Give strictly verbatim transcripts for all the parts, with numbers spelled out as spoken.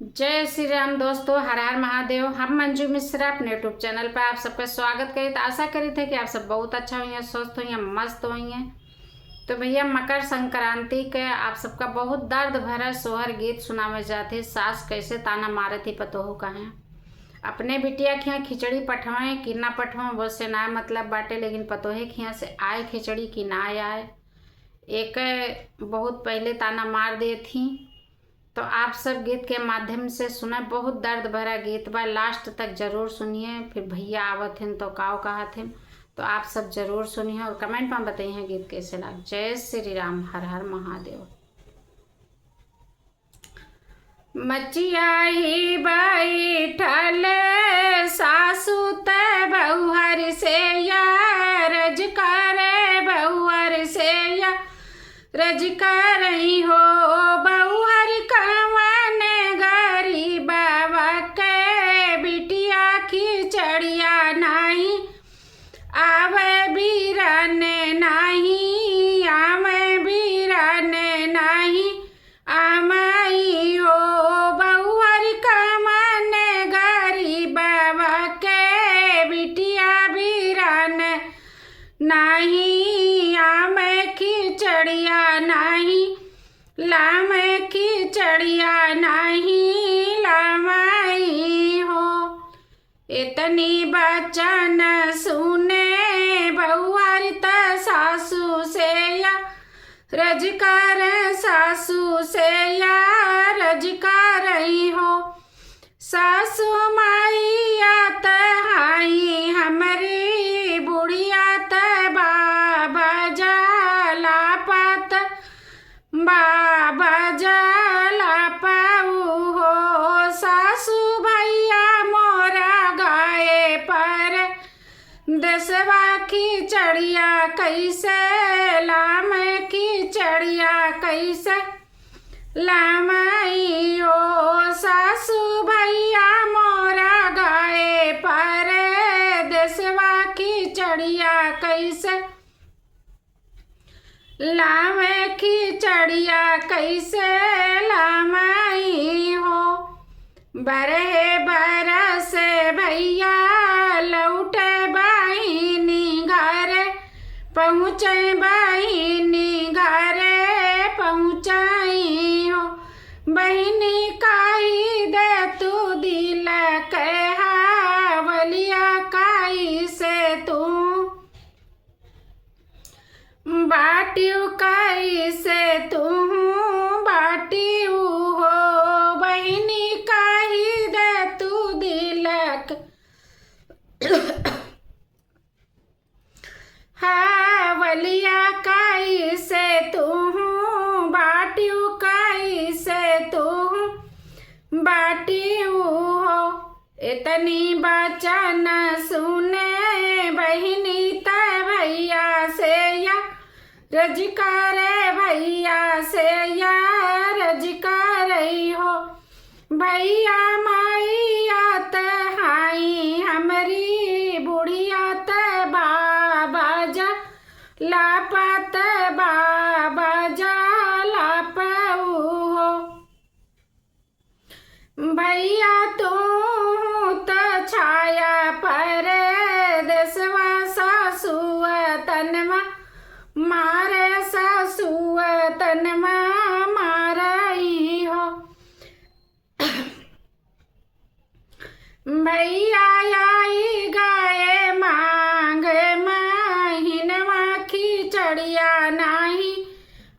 जय श्री राम दोस्तों, हर हर महादेव। हम मंजू मिश्रा अपने YouTube चैनल पर आप सबका स्वागत करी। तो आशा करी थे कि आप सब बहुत अच्छा होइहैं, स्वस्थ होइहैं, मस्त होइहैं। तो भैया, मकर संक्रांति के आप सबका बहुत दर्द भरा सोहर गीत सुनावे जात है। सास कैसे ताना मारत ही पतोहू का है, अपने बिटिया के यहाँ खिचड़ी पठवाएं कि ना पठवाएं, वो से ना मतलब बाटे, लेकिन पतोहे के यहाँ से आए खिचड़ी कि ना आए, एक बहुत पहले ताना मार देत ही। तो आप सब गीत के माध्यम से सुने, बहुत दर्द भरा गीत बा, last तक जरूर सुनिए। फिर भैया आवत हैं तो काव कहत हैं, तो आप सब जरूर सुनिए और comment में बताइए गीत कैसे लाग। जय श्री राम, हर हर महादेव। मचियाई बैठल सासु त बहुहर से या रज करे बहुहर से या रज करई हो बहुहर कवन गरीबवा के बिटिया खिचड़िया नाही आवे बीरन नाही आवे बीरन नाही आमई हो बहुअर कमन गरीबवा के बिटिया बीरन नाही आम खिचड़िया नाही लाम खिचड़िया नाही लामई हो। इतनी बचन सुने बहुअर त सासु से या रज कर सासु से या रज करई हो। सासु माई आत हाई हमरी बुढ़िया त बाबा जलापत बाबा जलापऊ हो। सासु भैया मोरा गाए पर देसवा खिचड़िया कैसे लाम खिचड़िया कैसे लामई हो। सासु भैया मोरा गाए पर देसवा खिचड़िया कैसे लाम खिचड़िया कैसे लामई हो। बरहे बरस भैया लौटे बहिनी घर पहुँचे बहिनी घर पहुँचई हो। बहिनी कही दे तू दिल के हावलिया कैसे तू बाटिउ कैसे तू बाटिउ हो। बहिनी कही दे तू दिलक हावलिया कैसे तू बाटिउ कैसे तू बाटिउ हो। इतनी बचन सुने बहिनी त भैया से या रज करे भैया से या रज करई हो। भैया माई आत हाई हमरी बुढ़िया त बाबा जलापत बाबा जलापऊ हो। भैया तू त छाया परदेसवा सासुआ तनवा मारे सासुआ तनवा मारई हो। भैया आई गए मांगे महिनवा खिचड़िया नाही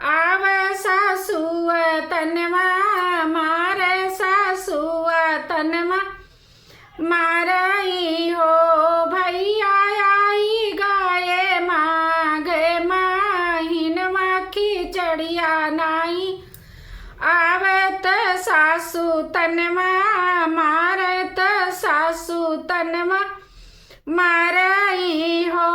आवे सासुआ तनवा मारे सासुआ तनवा मारई हो। भैया आई गए मांगे महिनवा खिचड़िया नाही आवत सासु तनवा मारत सासु तनवा मारई हो।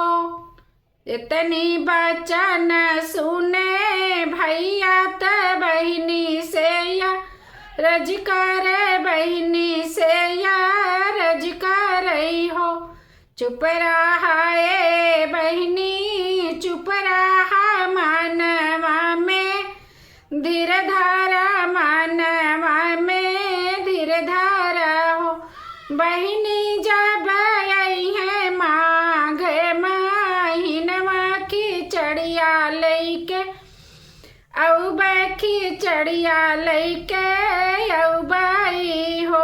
इतनी बचन सुने भैया त बहिनी से या रज करे बहिनी से या रज करई हो। चुप रहा ए बहिनी चुप रहा मनवा में धीर धारा मनवा में बहिनी जब अइहैं माघ महिनवा खिचड़िया लइके, अउबा खिचड़िया लइके, अउबा ई हो।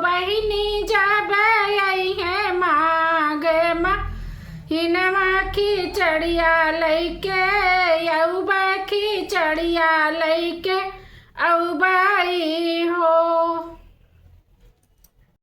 बहिनी जब अइहैं माघ महिनवा खिचड़िया लइके, अउबा खिचड़िया लइके, अउबा ई हो।